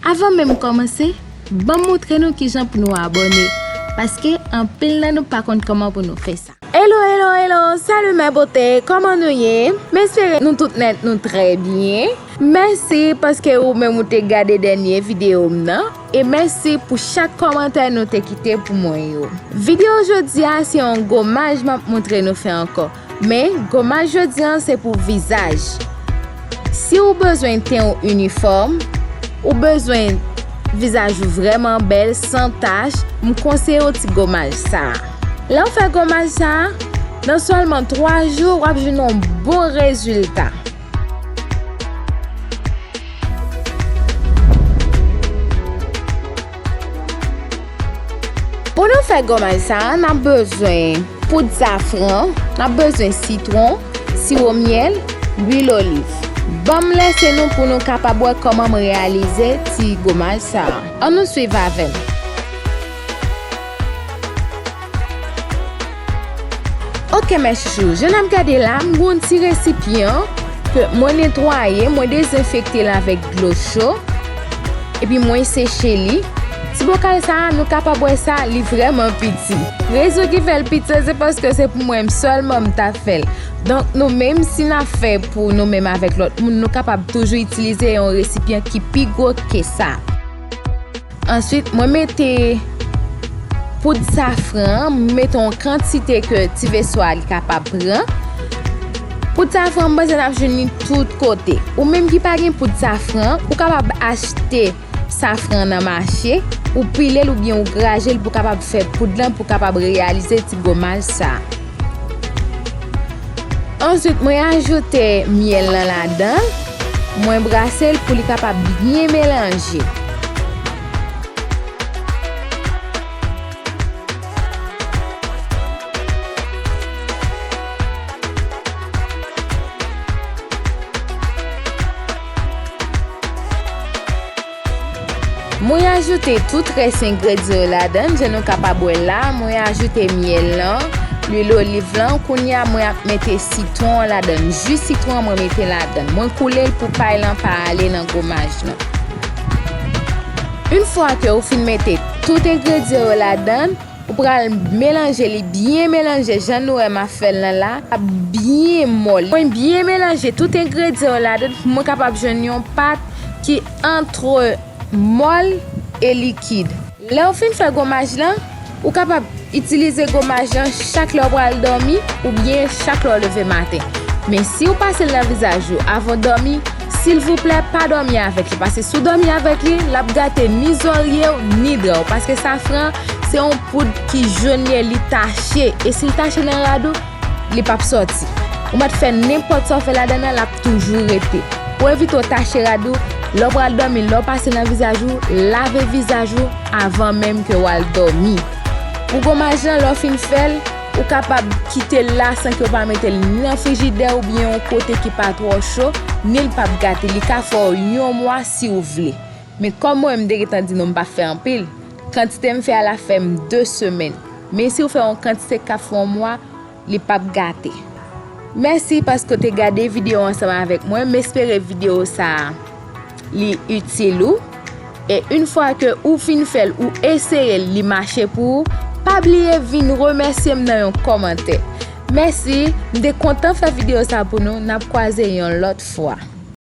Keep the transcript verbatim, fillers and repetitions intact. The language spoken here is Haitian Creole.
Avan menm kòmanse, ban m montre nou kijan pou nou abòne, paske anpil nan nou pa konn kòman pou nou fè sa. Hello, hello, hello! Salut mes beautés, kòman nou ye? M espere nou tout nèt nou trè byen. Mèsi paske ou menm ou te gade dènye videyo m nan. E mèsi pou chak kòmantè nou te kite pou mwen yo. Videyo jodi a se yon gomaj m ap montre nou fè ankò. Men, gomaj jodi a se pou vizaj. Si ou bezwen ten ou inifòm, ou bezwen vizaj ou vrèman bèl, san tach, m konseye w ti gomaj sa a. Lè w fè gomaj sa a, nan sèlman twa jou, w ap jwenn yon bon rezilta. Pou nou fè gomaj sa a, n ap bezwen poud safran, n ap bezwen sitwon, siwo myèl, lwil oliv. Ban m lese nou pou nou kapab wè kòman m reyalize ti gomaj sa a. Ann nou swiv avè m. Ok, mes chouchous, jan n ap gade la, m gen yon ti resipyan ke mwen netwaye, mwen dezenfekte l avèk dlo cho, epi mwen seche li. Ti bokal sa a, nou kapab wè sa, li vrèman piti. Rezon ki fè l piti, se paske se pou mwen sèlman m ta fè l. Donk, nou menm, si n ap fè pou nou menm avèk lòt moun, nou kapab toujou itilize yon resipyan ki pi gwo ke sa. Answit, mwen mete poud safran an, m mete yon kantite ke ti veso a li kapab pran. Poud safran an, m panse n ap jwenn li tout kote. Ou menm ki pa gen poud safran, ou kapab achte safran nan mache, ou pile l oubyen ou graje l pou kapab fè poud lan, pou kapab reyalize ti gomaj sa a. Answit, mwen ajoute myèl lan ladan l. Mwen brase l pou li kapab byen melanje. Mwen ajoute tout rès engredyan yo ladan l, jan nou kapab wè la, mwen ajoute myèl lan, lwil oliv lan, kounye a mwen ap mete sitwon an ladan l, ji sitwon an mwen mete ladan l. Mwen koule l pou pay lan pa ale nan gomaj lan. Yon fwa ke ou fin mete tout engredyan yo ladan l, ou pral melanje li, byen melanje, jan nou wè m ap fè l lan la, ap byen mòl. Mwen byen melanje tout engredyan yo ladan l pou mwen kapab jwenn yon pat ki antre mòl e likid. Lè w fin fè gomaj lan, ou kapab itilize gomaj lan chak lè w pral dòmi oubyen chak lè w leve maten. Men si w pase l nan vizaj ou avan w dòmi, silvouplè pa dòmi avèk li, paske si w dòmi avèk li, l ap gate ni zòrye w ni dra w, paske safran se yon poud ki jòn, li tache, e si l tache nan rad ou, li p ap sòti. Ou mèt fè nenpòt sa w fè ladan l, l ap toujou rete. Pou evite w tache rad ou, lè w pral dòmi, lè w pase nan vizaj ou, lave vizaj ou avan menm ke w al dòmi. Pou gomaj lan, lè w fin fè l, ou kapab kite l la san ke w pa mete l ni nan frijidè oubyen yon kote ki pa twò cho, ni l p ap gate. Li ka fè w yon mwa si w vle. Men kòm mwen, m te gentan di nou m p ap fè anpil, kantite m fè a la fè m de semèn. Men si w fè yon kantite k ap fè yon mwa, li p ap gate. Mèsi paske w te gade videyo ansanm avèk mwen. M espere videyo sa a, li itil ou. E yon fwa ke ou fin fè l, ou eseye l, li mache pou ou, pa bliye vin remèsye m nan yon kòmantè. Mèsi, m te kontan fè videyo sa pou nou. N ap kwaze yon lòt fwa.